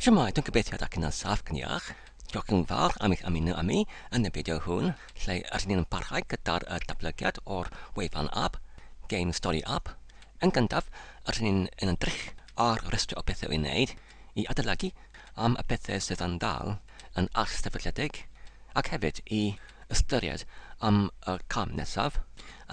Shwmae, dwi'n gobeithio dach chi'n saff ac yn iach. Diolch yn fawr am eich ymuno â mi yn y fideo hwn, lle rydyn ni'n parhau gyda'r datblygiad o'r wefan app, Game Story App. Yn gyntaf, rydyn ni'n yn edrych ar restr o bethau i'w wneud i adolygu am y pethau sydd yn dal yn allsefydledig, ac hefyd i ystyried am y cam nesaf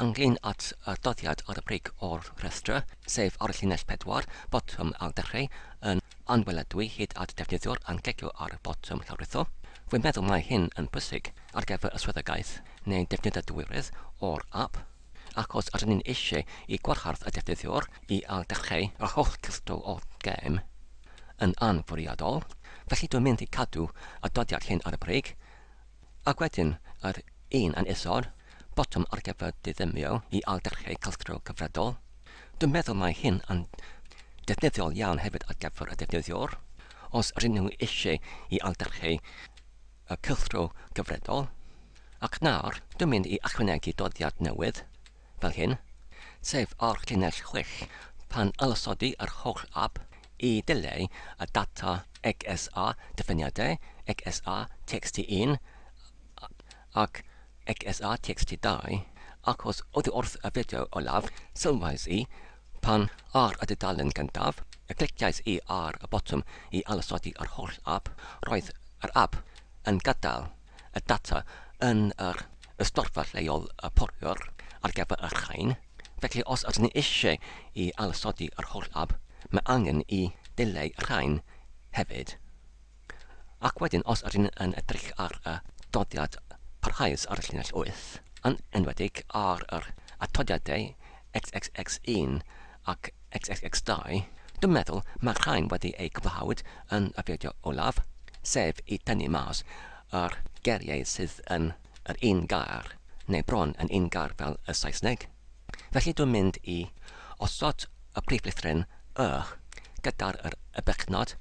ynglŷn at y dyddiad ar y brig o'r rhestr, sef ar y llinell 4, botwm ailddechrau yn anweladwy hyd at defnyddiwr yn clicio ar y botwm llawrytho. Rwy'n meddwl mai hyn yn bwysig ar gyfer y swyddogaeth neu defnyddioadwyedd o'r ap, achos rydyn ni'n eisiau i gwahardd y defnyddiwr i ailddechrau yr holl cylchdro o'r gêm. yn anfwriadol, felly dwi'n mynd i cadw y dyddiad hyn ar y brig, ac wedyn yr un yn isod, botwm ar gyfer diddymio i ailddechrau cylchdro cyfredol. Dwi'n meddwl mai hyn yn defnyddiol iawn hefyd ar gyfer y defnyddiwr, os rydyn nhw eisiau i ailddechrau y cylchdro cyfredol. Ac nawr, dwi'n mynd i ychwanegu dyddiad newydd, fel hyn, sef ar llinell chwith pan ylosodi yr holl ap i ddileu y data XSA diffiniadau, XSA txt1 ac XSA txt2, achos oddi wrth y fideo olaf, sylwais i pan ar y dudalen gyntaf, y cliciais i ar y botwm i alosodi yr holl ap, roedd yr ap yn gadael y data yn yr ystorfa lleol y poriwr ar gyfer y rhain, felly os ydyn ni eisiau i ailosodi yr holl ab, mae angen i ddileu y rhain hefyd. Ac wedyn os ydyn yn edrych ar y doddiad parhaus ar y llinell 8, yn enwedig ar yr atodiadau XXX1 ac XXX2, dwi'n meddwl mae'r rhain wedi eu cwblhawyd yn y fideo olaf, sef i tynnu mas yr geiriau sydd yn yr un gair, neu bron yn un gair fel y Saesneg. Felly dwi'n mynd i osod y prif lythryn y gyda'r yr ebechnod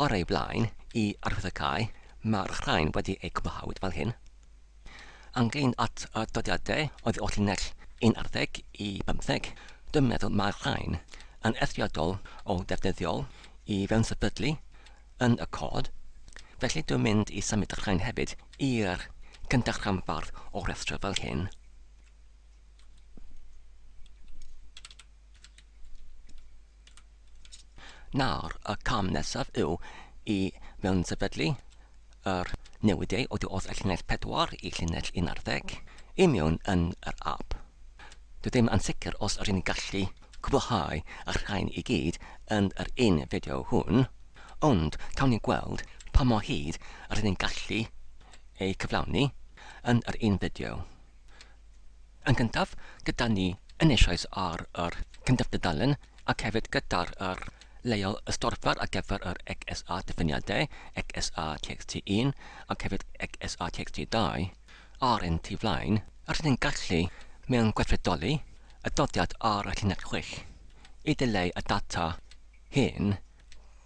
ar ei flaen i arwyddocáu mae'r rhain wedi eu cwblhawyd fel hyn. Ynglyn at y dyddiadau oedd o llinell 11 i 15, dwi'n meddwl mae'r rhain yn eithriadol o ddefnyddiol i fewn-sefydlu yn y cod, felly dwi'n mynd i symud y rhain hefyd i'r cyntaf rhanbarth o restr fel hyn. Nawr, y cam nesaf yw i mewn-sefydlu yr newidiau oddi wrth y llinell 4 i llinell 11 i mewn yn yr app. Dwi ddim yn sicr os ydyn ni'n gallu cwblhau y rhain i gyd yn yr un fideo hwn, ond cawn ni gweld pa mor hyd rydyn ni'n gallu eu cyflawni yn yr un fideo. Yn gyntaf, gyda ni yn eisoes ar yr cyntaf dudalen ac hefyd gyda'r yr leol ystorfa'r ar gyfer yr XSA diffiniadau, XSA TXT1 ac hefyd XSA TXT2 ar ein tu flaen, rydyn ni'n gallu mewn gweithredoli y doddiad ar y llinell chwith i ddileu y data hyn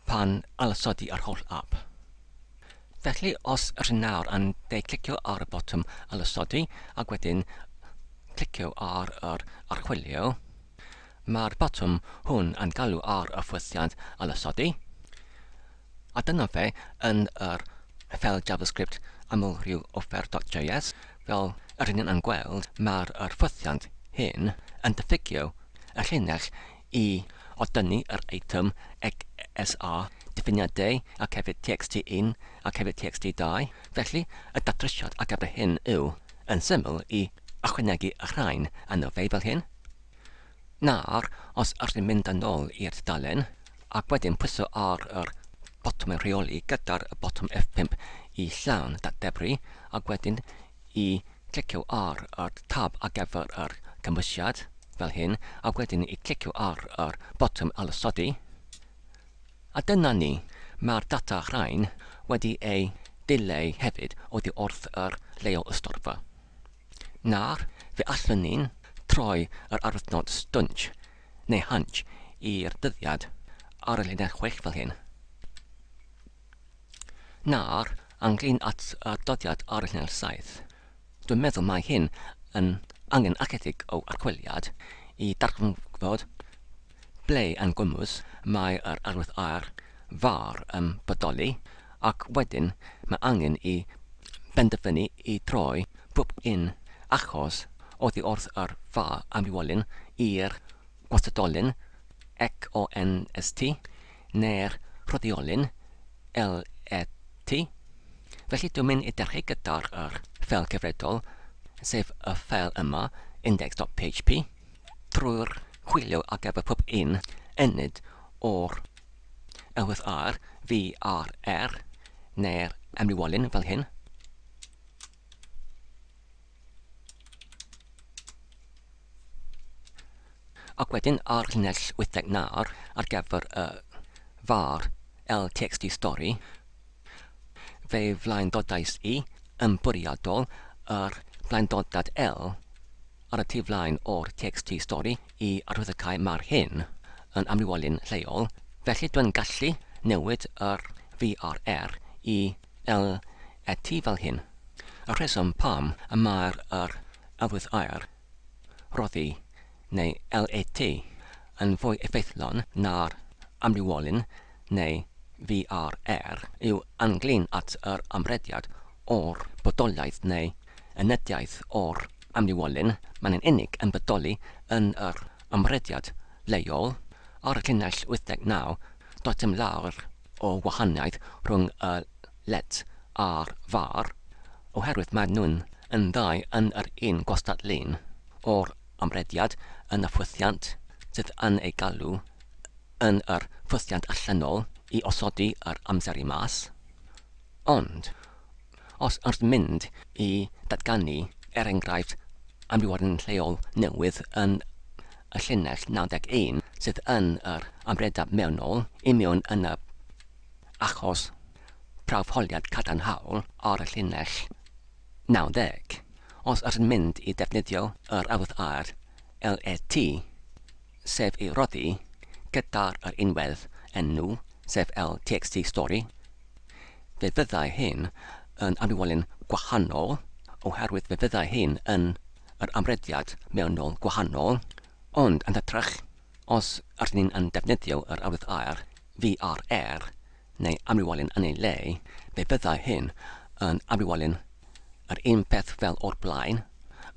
pan alosodi yr holl ap. Felly, os ydyn nawr yn de clicio ar y botwm alosodi ac wedyn clicio ar yr archwilio, mae'r botwm hwn yn galw ar y ffwythiant alosodi. A dyna fe yn yr ffeil JavaScript amlrhyw offer.js, fel yr ydyn yn gweld, mae'r yr ffwythiant hyn yn diffygio y llinell i odynnu yr eitem XSA diffiniadau ac hefyd TXT1 ac hefyd TXT2. Felly, y datrysiad ar gyfer hyn yw, yn syml, i ychwanegu y rhain yno fe fel hyn. Nawr, os ydych chi'n mynd yn ôl i'r tudalen ac wedyn pwyso ar yr botwm rheoli gyda'r botwm F5 i llawn datdebru ac wedyn i clicio ar yr tab ar gyfer yr cymhwysiad, fel hyn, ac wedyn i clicio ar yr botwm alosodi. A dyna ni, mae'r data rhain wedi ei dileu hefyd oddi wrth yr leol ystorfa. Nawr, fe allwn ni'n troi yr arwyddnod stwnsh neu hunch i'r dyddiad ar y linell chwech fel hyn. Nawr, ynglŷn at y dyddiad ar y llinell 7, dwi'n meddwl mai hyn yn angen ychydig o archwiliad i darganfod ble yn gwmws mae yr arwydd aer var yn bodoli, ac wedyn mae angen i benderfynu i droi pob un achos oddi wrth yr var amrywiolyn i'r gwastadolyn CONST neu'r rhoddiolyn LET. Felly dwi'n mynd i dechrau gyda'r yr ffeil cyfredol, sef y ffeil yma, index.php, trwy'r chwilio ar gyfer pob un ennyd o'r LSR, VRR, neu'r amrywiolyn fel hyn. Ac wedyn ar llinell 89 ar gyfer y var ltxt stori, fe flaenddodais i yn bwriadol yr blaenddodad L ar y tu flaen o'r txt stori i arwyddocau mae'r hyn yn amrywiolyn lleol, felly dwi'n gallu newid yr VRR i LET fel hyn. Y rheswm pam y mae'r yr arwyddair rhoddi neu LET yn fwy effeithlon na'r amrywiolyn neu VRR yw ynglŷn at yr amrediad o'r bodolaeth neu enediaeth o'r amrywiolyn, mae'n yn unig yn bodoli yn yr amrediad lleol. Ar y llinell 89, does dim llawer o wahaniaeth rhwng y let a'r var, oherwydd maen nhw'n yn ddau yn yr un gwastad-lun o'r amrediad yn y ffwythiant sydd yn ei galw yn yr ffwythiant allanol i osodi yr amseru mas. Ond, os ydych mynd i ddatganu, er enghraifft, amrywiadyn lleol newydd yn y llinell 91 sydd yn yr amredad mewnol i mewn yn y achos prawfholiad cadarnhaol ar y llinell 90, os ydych mynd i ddefnyddio yr arwydd-air LET, sef ei roddi gyda'r yr unwedd enw, sef LTXT stori, Fe fyddai hyn yn amrywiolyn gwahanol, oherwydd fe fyddai hyn yn yr amrediad mewnol gwahanol, ond yn hytrach, os ydyn ni'n yn defnyddio yr arwydd air VRR neu amrywiolyn yn ei le, fe fyddai hyn yn amrywiolyn yr un peth fel o'r blaen,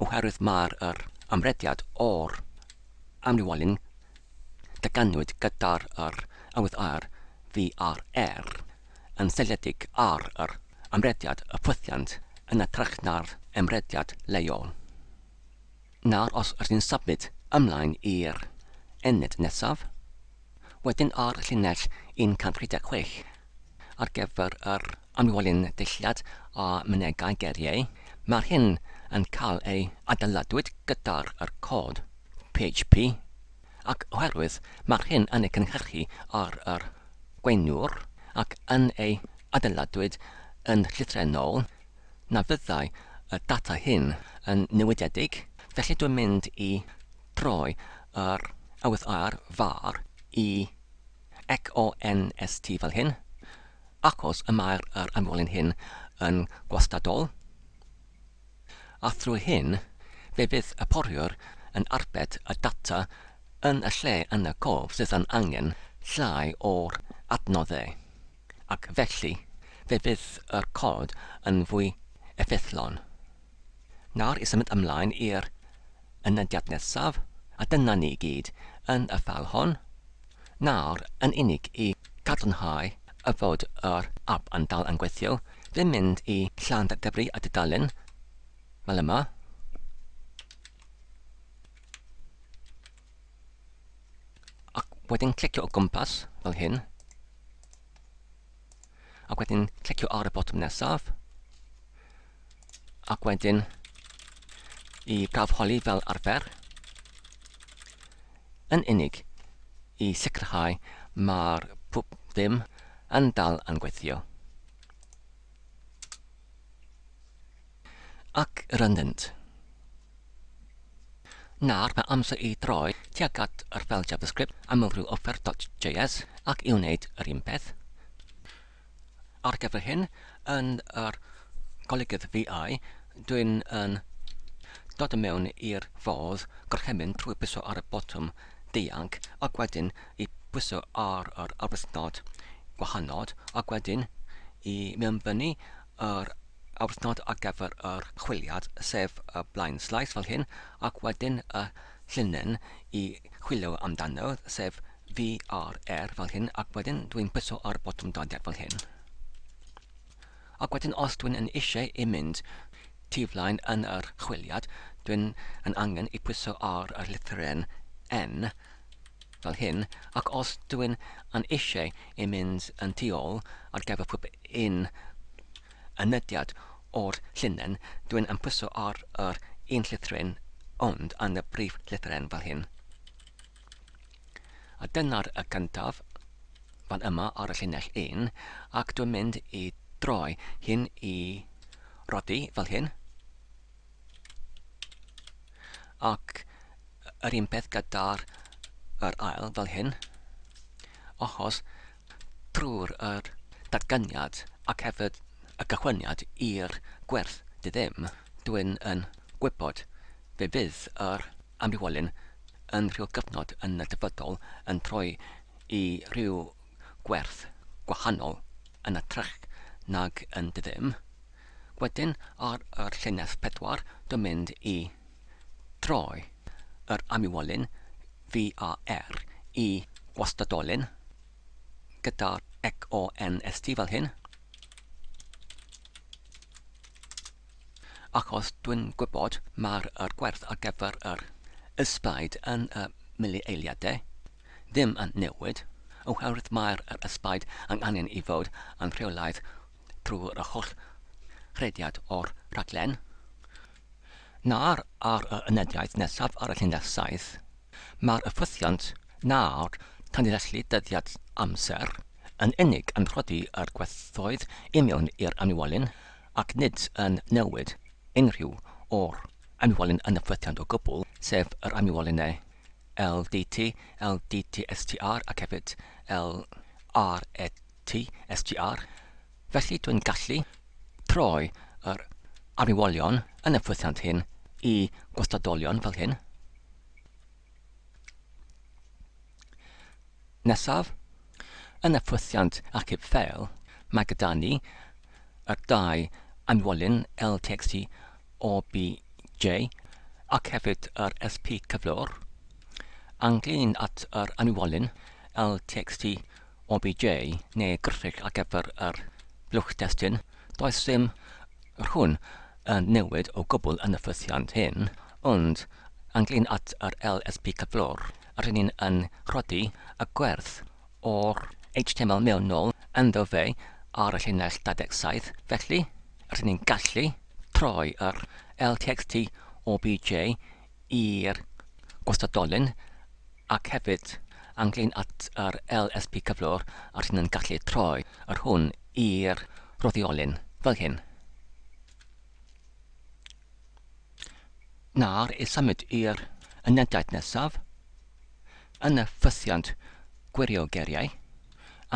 oherwydd mae'r yr amrediad o'r amrywiolyn Datganwyd gyda'r yr arwydd air VRR yn seiliedig ar yr amrediad y ffwythiant yn hytrach na'r amrediad lleol. Nawr os rydyn ni'n symud ymlaen i'r ennyd nesaf, wedyn ar llinell 136 ar gyfer yr amrywiolyn dulliad a mynegai geiriau, mae'r hyn yn cael ei adeiladwyd gyda'r yr cod PHP, ac oherwydd mae'r hyn yn ei cynhyrchu ar yr gweinwr ac yn ei adeiladwyd yn llythrennol, na fyddai y data hyn yn newidiedig, felly dwi'n mynd i droi yr awydd air var i CONST fel hyn, achos y mae'r yr amrywiolyn hyn yn gwastadol, a thrwy hyn fe fydd y poriwr yn arbed y data yn y lle yn y cof sydd yn angen llai o'r adnoddau, ac felly fe fydd yr cod yn fwy effeithlon. Nawr i symud ymlaen i'r ynediad nesaf, a dyna ni i gyd yn y ffeil hon. Nawr, yn unig i gadarnhau y fod yr ap yn dal yn gweithio, fi'n mynd i Llandybri y dudalen, fel yma. Ac wedyn clicio o gwmpas, fel hyn. Ac wedyn clicio ar y botwm nesaf. Ac wedyn i prawfholi fel arfer. Yn unig i sicrhau mae'r pob ddim yn dal yn gweithio. Ac yr ynddynt. Nawr mae amser i droi tuag at yr ffeil JavaScript amlrhyw-offer.js ac i wneud yr un peth. Ar gyfer hyn, yn yr golygydd VI, dwi'n yn dod i mewn i'r ffordd gorchymyn trwy bwyso ar y botwm dianc ac wedyn i bwyso ar yr arwyddnod gwahanol ac wedyn i mewnbynnu yr awrthnod ar gyfer yr chwiliad, sef y blaen slaes fel hyn, ac wedyn y llinyn i chwilio amdano, sef VRR fel hyn, ac wedyn dwi'n pwyso ar botwm dodiad fel hyn. Ac wedyn os dwi'n yn eisiau i mynd tu flaen yn yr chwiliad, dwi'n yn angen i pwyso ar yr lythyren N fel hyn, ac os dwi'n yn eisiau i mynd yn tu ôl ar gyfer pob un ynydiad o'r llinyn, dwi'n yn pwyso ar yr un llythyren ond yn y brif lythyren fel hyn. A dyna'r y cyntaf fan yma ar y llinell 1, ac dwi'n mynd i droi hyn i rodi fel hyn. Ac yr un peth gyda'r yr ail fel hyn, achos trwy'r yr datganiad ac hefyd y cychwyniad i'r gwerth diddim, dwi'n yn gwybod fe fydd yr amrywiolyn yn rhyw gyfnod yn y dyfodol yn troi i ryw gwerth gwahanol yn hytrach nag yn diddim. Wedyn ar yr llinell 4 dwi'n mynd i droi yr amywolyn VAR i gwastadolyn gyda'r XONST fel hyn. Achos dwi'n gwybod mae'r yr gwerth ar gyfer yr ysbaid yn y milieiliadau ddim yn newid, oherwydd mae'r yr ysbaid yn angen i fod yn rheolaidd trwy'r holl rhediad o'r rhaglen. Nawr ar y unediaeth nesaf ar y llinell 7, mae'r ffythiant nawr tanlinellu dyddiad amser yn unig yn rhoddi yr gwerthoedd i mewn i'r amywolyn ac nid yn newid unrhyw o'r amywolyn yn y ffythiant o gwbl, sef yr amywolynnau LDT, LDTSTR ac hefyd LRET. TSGR, felly dwi'n gallu troi yr arwyddion yn y ffwythiant hyn i gwastadolion fel hyn. Nesaf, yn y ffwythiant achub ffeil, mae gyda ni yr dau anwolyn LTXT OBJ ac hefyd yr SP cyflwr. Ynglyn at yr anwolyn LTXT OBJ neu grffig ar gyfer yr blwch testun, does dim yr hwn yn newid o gwbl yn y ffwythiant hyn, ond ynglyn at yr LSP cyflwr, rydyn ni'n yn rhoddi y gwerth o'r HTML mewnol ynddo fe ar y llinell 27, felly rydyn ni'n gallu troi yr LTXT OBJ i'r gwastadolyn ac hefyd ynglyn at yr LSP cyflwr a rydyn yn gallu troi yr hwn i'r rhoddiolyn fel hyn. Nawr i symud i'r unediad nesaf, yn y ffythiant gwirio geiriau,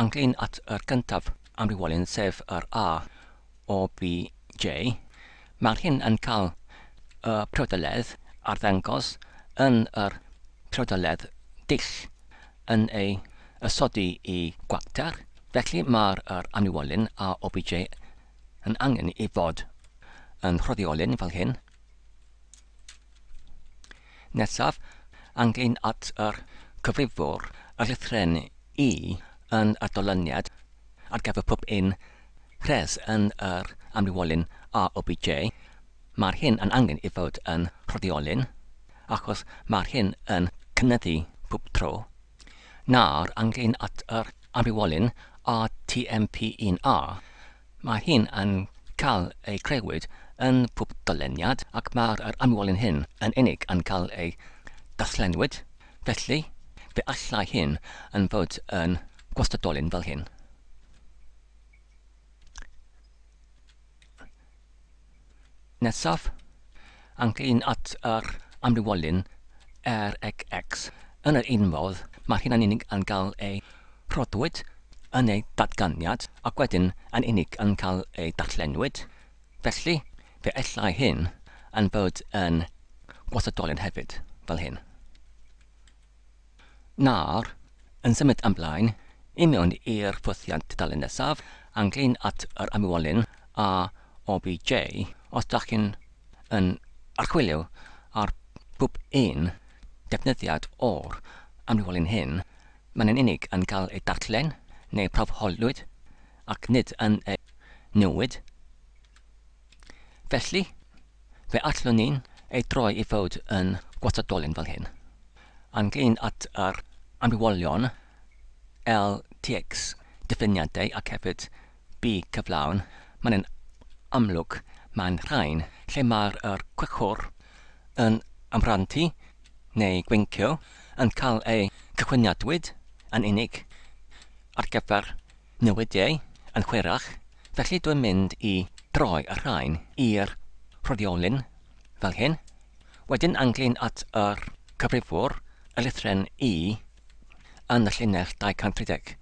ynglyn at yr gyntaf amrywiolyn sef yr A o B J, mae'r hyn yn cael y priodoledd arddangos yn yr priodoledd dull yn ei ysodi i gwacter, felly mae'r yr amrywiolyn A o B J yn angen i fod yn rhoddiolyn fel hyn. Nesaf, ynglyn at yr cyfrifwr, y llythrenne I yn y dolyniad ar gyfer pob un rhes yn yr amrywiolyn A O B J, mae'r hyn yn angen i fod yn rhoddiolyn, achos mae'r hyn yn cynyddu pob tro. Nawr, ynglyn at yr amrywiolyn A T M P 1 A, mae hyn yn cael ei creuwyd yn pob dolyniad ac mae'r yr amrywiolyn hyn yn unig yn cael ei darllenwyd, felly fe allai hyn yn fod yn gwastadolyn fel hyn. Nesaf, ynglyn at yr amrywiolyn RXX. Yn yr un modd, mae hyn yn unig yn cael ei rhoddwyd yn ei datganiad ac wedyn yn unig yn cael ei darllenwyd. Felly, fe allai hyn yn fod yn gwastadolyn hefyd, fel hyn. Nawr, yn symud ymlaen I mewn i'r ffwythiant tudalen nesaf, ynglyn at yr amwolyn a OBJ, os dach chi'n yn archwilio ar bob un defnyddiad o'r amwolyn hyn, mae'n yn unig yn cael ei darllen neu prawfholwyd ac nid yn ei newid. Felly, fe allwn ni'n ei droi i fod yn gwastadolyn fel hyn. Ynglyn at yr amrywiolion LTX diffiniadau ac hefyd B cyflawn, mae'n amlwg mae'n rhain lle mae'r yr cwchwr yn amrantu neu gwincio yn cael ei cychwyniadwyd yn unig ar gyfer newidiau yn hwyrach, felly dwi'n mynd i droi y rhain i'r rhodiolyn fel hyn. Wedyn ynglyn at yr cyfrifwr, y lythrен I yn y llinell 236,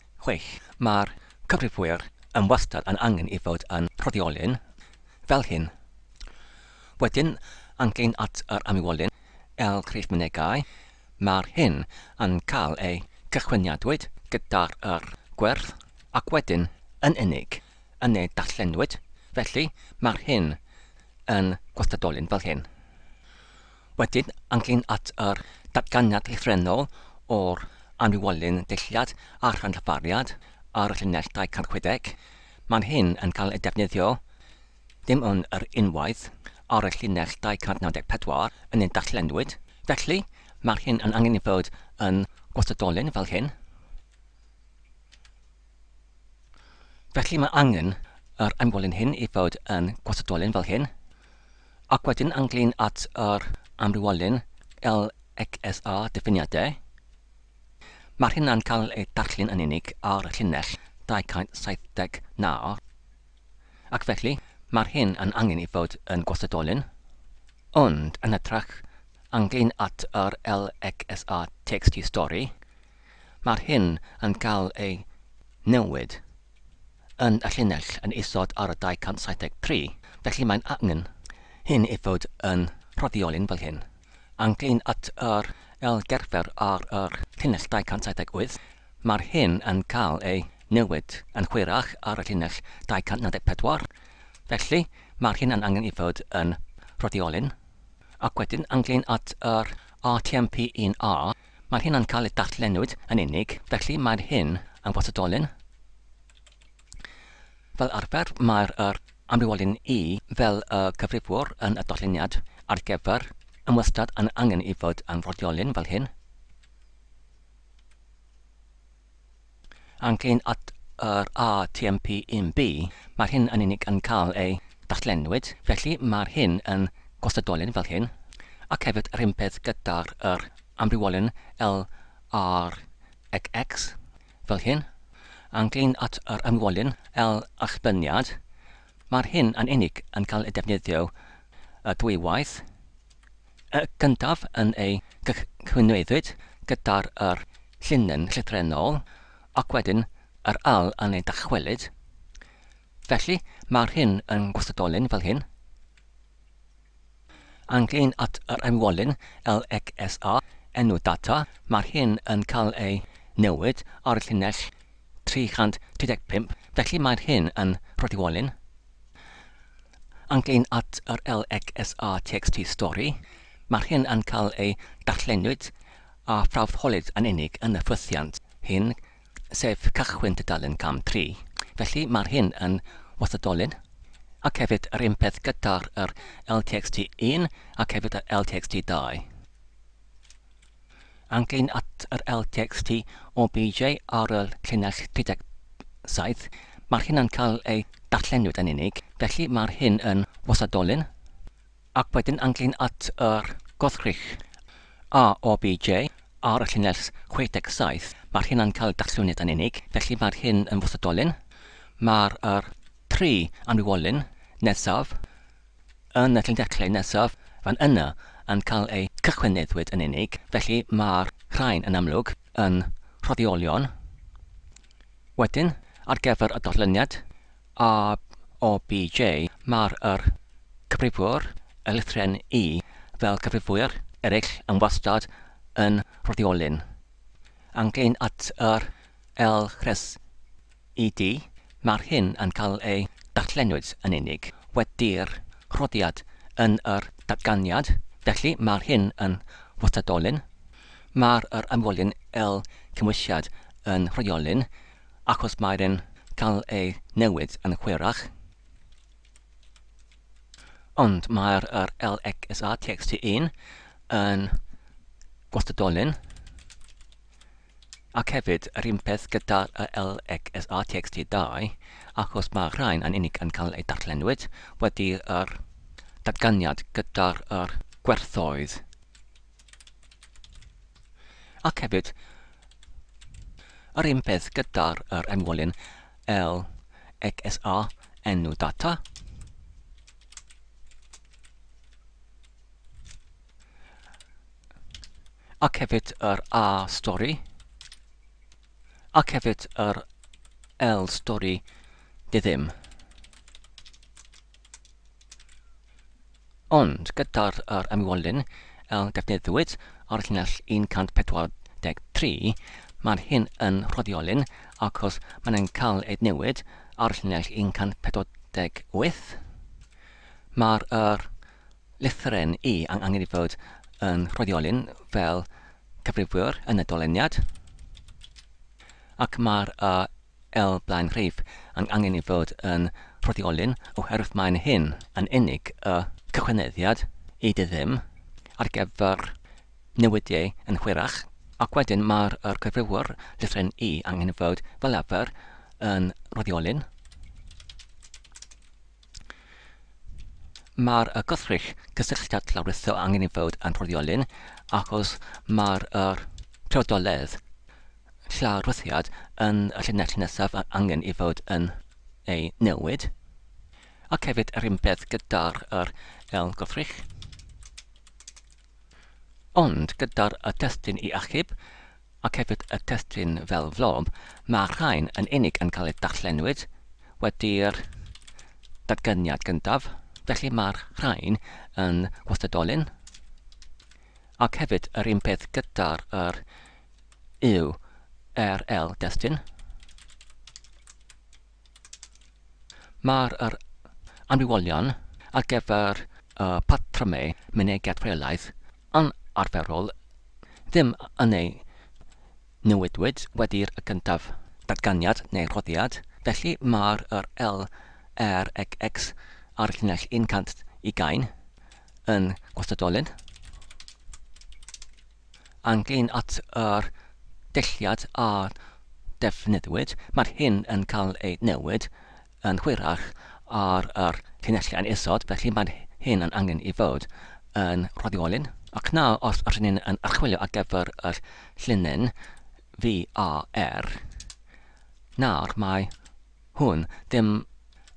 mae'r cyfrifwyr yn wastad yn angen i fod yn rhodiolyn fel hyn. Wedyn ynglyn at yr amywolyn, L rhif mynegai, Mae'r hyn yn cael ei cychwyniadwyd gyda'r yr gwerth ac wedyn yn unig yn ei darllenwyd, felly mae'r hyn yn gwastadolyn fel hyn. Wedyn ynglyn at yr datganiad llythrennol o'r amrywiolyn dulliad a rhanllafariad ar y llinell 260, mae'r hyn yn cael ei defnyddio Dim ond yr unwaith ar y llinell 294 yn ei darllenwyd, felly mae'r hyn yn angen i fod yn gwastadolyn fel hyn. Felly mae angen yr amrywiolyn hyn i fod yn gwastadolyn fel hyn. Ac wedyn ynglyn at yr amrywiolyn LXSA diffiniadau, mae'r hynna'n cael ei darllen yn unig ar y llinell 279. Ac felly, mae'r hyn yn angen i fod yn gwastadolyn. Ond, yn hytrach, ynglyn at yr LXSA txt stori, mae'r hyn yn cael ei newid yn y llinell yn isod ar y 273, felly mae'n angen hyn i fod yn rhoddiolyn fel hyn. Ynglyn at yr L gerfer ar yr llinell 278, Mae'r hyn yn cael ei newid yn hwyrach ar y llinell 294, felly mae'r hyn yn angen i fod yn rhodiolyn. Ac wedyn, ynglyn at yr RTMP1A, mae'r hyn yn cael ei darllenwyd yn unig, felly mae'r hyn yn wastadolyn. Fel arfer, mae'r yr amrywiolyn I fel y cyfrifwr yn y darlleniad ar gyfer yn wastad yn angen i fod yn rhodiolyn fel hyn. Ynglyn at yr RTMP1B, mae'r hyn yn unig yn cael ei darllenwyd, felly mae'r hyn yn gwastadolyn fel hyn, ac hefyd yr un peth gyda'r yr amrywiolyn LRXX fel hyn. Ynglyn at yr amrywiolyn L allbyniad, mae'r hyn yn unig yn cael ei defnyddio y dwywaith, Y cyntaf yn ei cychwynwyd gyda'r yr llinyn llythrennol ac wedyn yr al yn ei dychwelyd. Felly, mae'r hyn yn gwastadolyn fel hyn. Ynglyn at yr enwolyn LXSA, enw data, mae'r hyn yn cael ei newid ar y llinell 335, felly mae'r hyn yn rhodiwolyn. Ynglyn at yr LXSA txt stori, mae'r hyn yn cael ei darllenwyd a phrawfholyd yn unig yn y ffwythiant hyn, sef cychwyn tudalen cam 3. Felly mae'r hyn yn wastadolyn, ac hefyd yr un peth gyda'r yr LTXT 1 ac hefyd yr LTXT 2. Ynglyn at yr LTXT OBJ ar y llinell 37, mae'r hyn yn cael ei darllenwyd yn unig, felly mae'r hyn yn wastadolyn. Ac wedyn ynglyn at yr goddrych AOBJ ar y llinell 67, mae'r hyn yn cael ei darllenwyd yn unig, felly mae'r hyn yn wastadolyn. Mae'r yr tri amrywiolyn nesaf Yn y llinellau nesaf, fan yna yn cael eu cychwyneddwyd yn unig, felly mae'r rhain yn amlwg yn rhoddiolion. Wedyn, ar gyfer y darlleniad A O B J, mae'r yr cyfrifwr, y lythrен I, fel cyfrifwyr eraill yn wastad yn rhoddiolyn. Ynglyn at yr L rhes ID, mae'r hyn yn cael ei darllenwyd yn unig wedi'r rhoddiad yn yr datganiad, felly mae'r hyn yn wastadolyn. Mae'r yr ymwelyn L cymwysiad yn rheolyn achos mae'r yn cael ei newid yn hwyrach. Ond mae'r yr LXSA TXT1 yn gwastadolyn. Ac hefyd, yr un peth gyda'r LXSA TXT2, achos mae'r rhain yn unig yn cael eu darllenwyd wedi'r datganiad gyda'r yr gwerthoedd. Ac hefyd, yr un peth gyda'r yr enwolyn LXSA enw data. Ac hefyd yr A stori. Ac hefyd yr L stori diddim. Ond gyda'r yr amwolyn L defnyddiwyd ar y llinell 143, mae'r hyn yn rhoddiolyn achos mae'n cael ei newid ar y llinell 148. Mae'r yr lythyren I ang angen i fod yn rhoddiolyn fel cyfrifwyr yn y doleniad, ac mae'r y L blaen rhif ang angen i fod yn rhoddiolyn oherwydd mae'n hyn yn unig y cychwyneddiad i dy ddim ar gyfer newidiau yn hwyrach, ac wedyn mae'r yr cyfrifwyr llythyren I angen i fod fel arfer yn rhoddiolyn. Mae'r y gwrthrych cysylltiad llawrytho angen ei fod yn rhoddiolyn achos mae'r yr priodoledd llawrythiad yn y llinell nesaf angen ei fod yn ei newid. Ac hefyd yr un peth gyda'r yr el gwrthrych. Ond gyda'r y testun i achub, ac hefyd y testun fel flob, mae'r rhain yn unig yn cael eu darllenwyd wedi'r datganiad gyntaf, felly mae'r rhain yn gwastadolyn. Ac hefyd yr un peth gyda'r yr U R L destun. Mae'r yr amrywiolion ar gyfer y patrymau mynegiad rheolaidd yn arferol ddim yn ei newidwyd wedi'r cyntaf datganiad neu rhoddiad, felly mae'r yr L, R ac X ar y llinell 120 yn gwastadolyn. Ynglŷn at yr dulliad a defnyddiwyd, mae'r hyn yn cael ei newid yn hwyrach ar yr llinellau yn isod, felly mae hyn yn angen i fod yn rhoddiolyn. Ac nawr, os ydyn ni'n yn archwilio ar gyfer yr llinyn VAR, nawr mae hwn ddim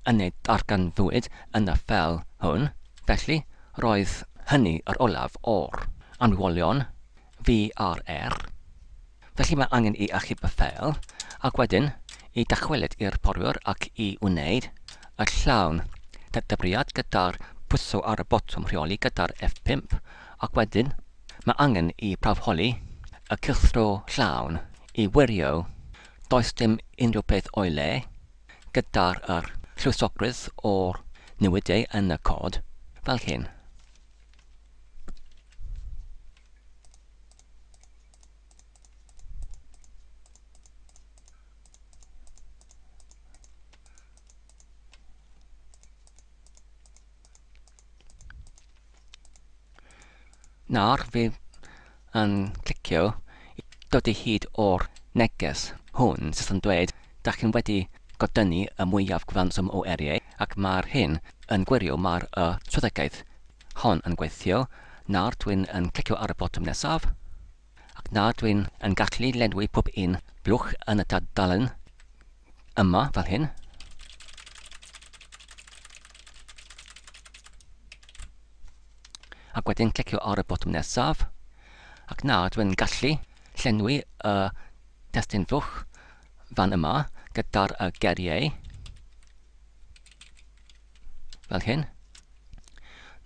yn ei darganfwyd yn y ffeil hwn, felly roedd hynny yr olaf o'r amrywiolion VRR. Felly mae angen i achub y ffeil, ac wedyn i dychwelyd i'r porwr ac i wneud y llawn daddybriad gyda'r pwyso ar y botwm rheoli gyda'r F5, ac wedyn mae angen i prawfholi y cylchdro llawn i wirio does dim unrhyw peth o'i le gyda'r yr llwysogrwydd o'r newidiau yn y cod, fel hyn. Nawr fi yn clicio i dod i hyd o'r neges hwn sydd yn dweud da chi'n wedi godynnu y mwyaf cyfanswm o eriau ac mae'r hyn yn gwirio mae'r y swyddogaeth hon yn gweithio. Nawr dwi'n yn clicio ar y botwm nesaf ac nawr dwi'n yn gallu lenwi pob un blwch yn y tudalen yma fel hyn. Ac wedyn clicio ar y botwm nesaf. Ac nawr dwi'n gallu llenwi y testun fwch fan yma gyda'r y geiriau fel hyn.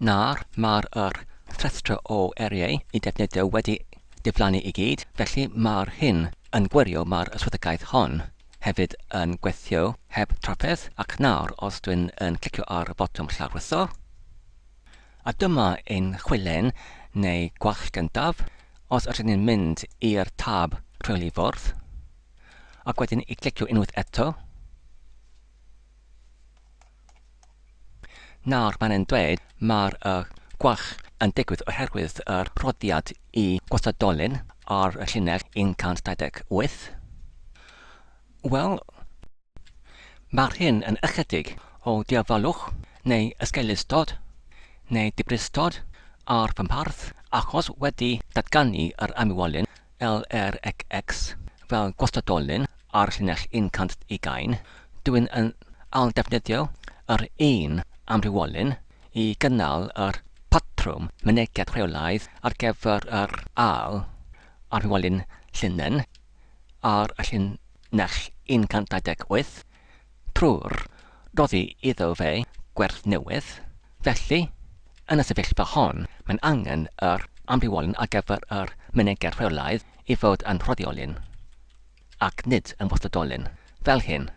Nawr mae'r yr rhestr o eriau i defnyddio wedi diflannu i gyd, felly mae'r hyn yn gwirio mae'r swyddogaeth hon hefyd yn gweithio heb trafferth ac nawr os dwi'n yn clicio ar y botwm llawrlwytho, a dyma ein chwilen neu gwall gyntaf, os ydyn ni'n mynd i'r tab rheoli fwrdd, ac wedyn i clicio unwaith eto, Nawr mae'n e'n dweud mae'r y gwall yn digwydd oherwydd yr rhoddiad i gwastadolyn ar y llinell 128. Wel, mae'r hyn yn ychydig o diofalwch neu esgeulustod neu dibristod ar fy mharth achos wedi datganu yr amywolyn LRXX fel gwastadolyn ar llinell 120, dwi'n yn ailddefnyddio yr un amrywolyn i gynnal yr patrwm mynegiad rheolaidd ar gyfer yr ail amrywolyn llinyn ar y llinell 128 trwy'r rhoddi iddo fe gwerth newydd. Felly, yn y sefyllfa hon, mae'n angen yr amrywolyn ar gyfer yr mynegiad rheolaidd i fod yn rhoddiolyn, ac nid yn wastadolyn, fel hyn.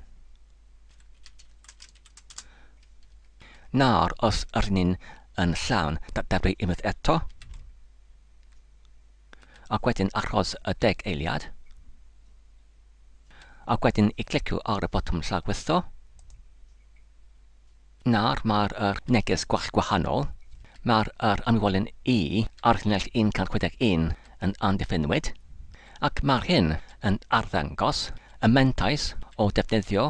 Nawr, os ydyn ni'n yn llawn datblygu unwaith eto, ac wedyn achos y deg eiliad, ac wedyn i clicio ar y botwm llawrlwytho. Nawr mae'r yr neges gwall gwahanol. Mae'r yr amrywolyn i ar llinell 161 yn amddiffynwyd, ac mae'r hyn yn arddangos y mantais o defnyddio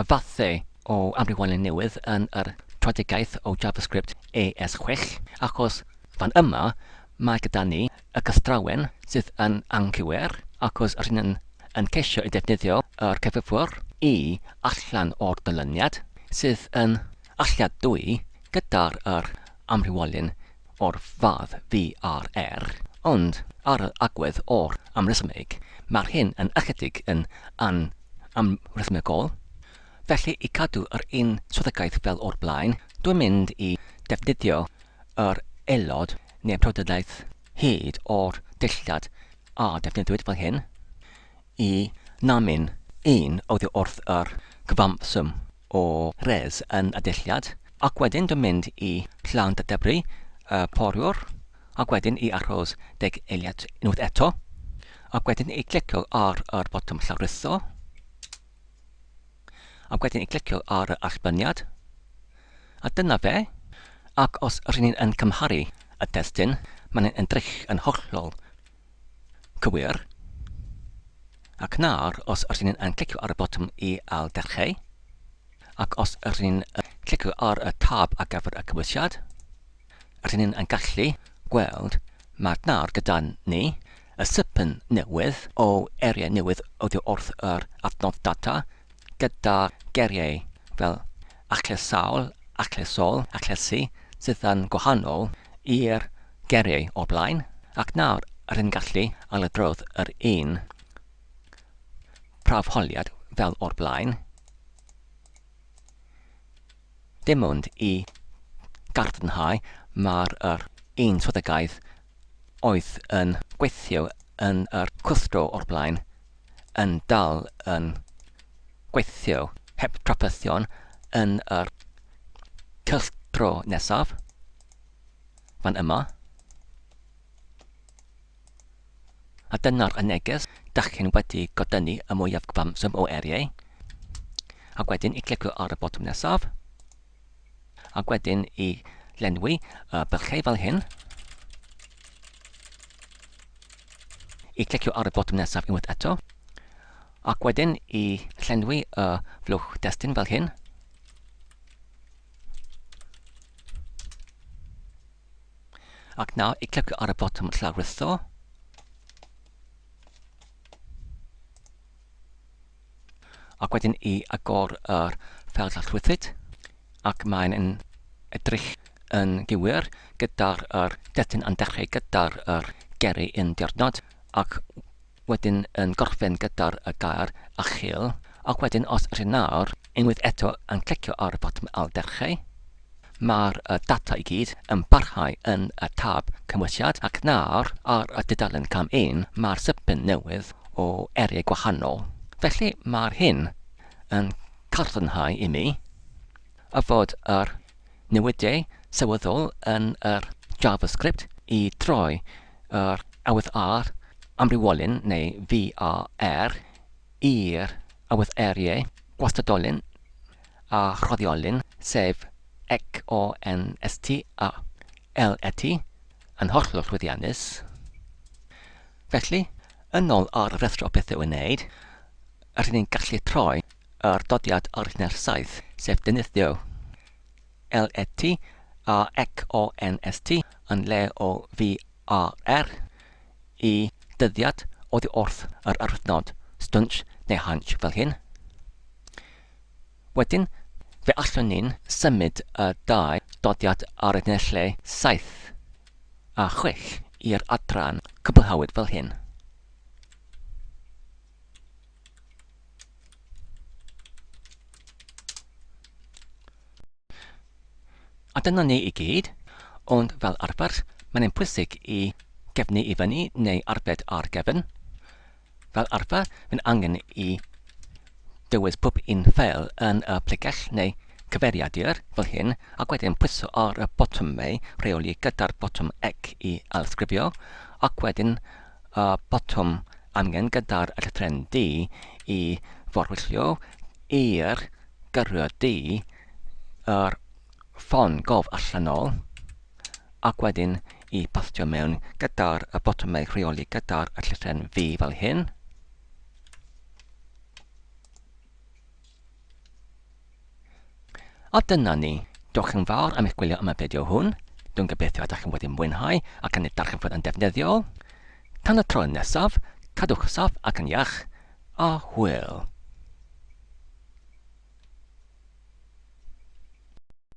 y fathau o amrywolyn newydd yn yr tröedigaeth o JavaScript ES6, achos fan yma mae gyda ni y cystrawen sydd yn anghywir, achos rydyn yn yn ceisio i defnyddio yr cyfrifwr i allan o'r dyluniad sydd yn alladwy gyda'r yr amrywolyn o'r fath VRR, ond ar yr agwedd o'r amresymeg, mae'r hyn yn ychydig yn an-amresymegol. Felly, i cadw yr un swyddogaeth fel o'r blaen, dwi'n mynd i defnyddio yr aelod neu brodolaeth hyd o'r dillad a defnyddiwyd fel hyn i namyn un oddi wrth yr cyfanswm o res yn y dillad, ac wedyn dwi'n mynd i llawn dadebru y poriwr, ac wedyn i aros deg eiliad unwaith eto, ac wedyn i clicio ar yr botwm llawrlwytho, ac wedyn i clicio ar y allbyniad, a dyna fe. Ac os rŷn ni'n yn cymharu y testun, mae'n edrych yn hollol cywir. Ac nawr, os rŷn ni'n yn clicio ar y botwm i ailddechrau, ac os rŷn ni'n clicio ar y tab ar gyfer y cymwysiad, rŷn ni'n yn gallu gweld mae nawr gyda ni y sypyn newydd o eiriau newydd oddi wrth yr adnodd data gyda geiriau fel achlesawl, achlesol, achlesu sydd yn gwahanol i'r geiriau o'r blaen, ac nawr rŷn ni'n gallu ailadrodd yr un prawfholiad fel o'r blaen. Dim ond i gadarnhau mae'r yr un swyddogaeth oedd yn gweithio yn yr cwrthdro o'r blaen yn dal yn gweithio heb trafferthion yn yr cylchdro nesaf, fan yma. A dyna'r y neges, dach chi'n wedi godynnu y mwyaf cyfanswm o eiriau. Ac wedyn i clicio ar y botwm nesaf. Ac wedyn i lenwi y bylchau fel hyn. I clicio ar y botwm nesaf unwaith eto. Ac wedyn i llenwi y flwch destun fel hyn. Ac nawr i clicio ar y botwm llawrlwytho. Ac wedyn i agor yr ffeil llawrlwythyd. Ac mae'n yn edrych yn gywir gyda'r yr destun yn dechrau gyda'r yr geri un diwrnod ac wedyn yn gorffen gyda'r y gair achil, ac wedyn os ydyn nawr unwaith eto yn clicio ar y botwm ailddechrau, mae'r y data i gyd yn parhau yn y tab cymwysiad, ac nawr ar y dudalen cam 1 mae'r sypyn newydd o eiriau gwahanol. Felly mae'r hyn yn cadarnhau i mi y fod yr newidiau sylweddol yn yr JavaScript i droi yr awydd ar amrywiolyn neu VAR i'r awydd eiriau gwastadolyn a rhoddiolyn, sef XONST a LET, yn hollol llwyddiannus. Felly, yn ôl ar y rhestr o bethau i'w wneud, rydyn ni'n gallu troi yr dodiad ar llinell 7, sef defnyddio LET a XONST yn lle o VAR i dyddiad oddi wrth yr arwyddnod stwnsh neu hansh fel hyn. Wedyn, fe allwn ni'n symud y ddau doddiad ar y llinellau 7 a 6 i'r adran cwblhawyd fel hyn. A dyna ni i gyd, ond fel arfer, mae'n ein pwysig i gefnu i fyny neu arbed ar gefn. Fel arfer, mae'n angen i dewis pob un ffeil yn y pregell neu cyfeiriadur fel hyn ac wedyn pwyso ar y botymau rheoli gyda'r botwm ec i ailsgrifio ac wedyn y botwm amgen gyda'r llythrennau D i forwyllio i'r gyrrwr D yr ffon gof allanol ac wedyn i bastio mewn gyda'r y botymau rheoli gyda'r y llythrennau V fel hyn. A dyna ni. Diolch yn fawr am eich gwylio am y fideo hwn. Dwi'n gobeithio ydych chi'n wedi mwynhau ac yn ei darganfod yn defnyddiol. Tan y tro nesaf, cadwch saff ac yn iach, a hwyl.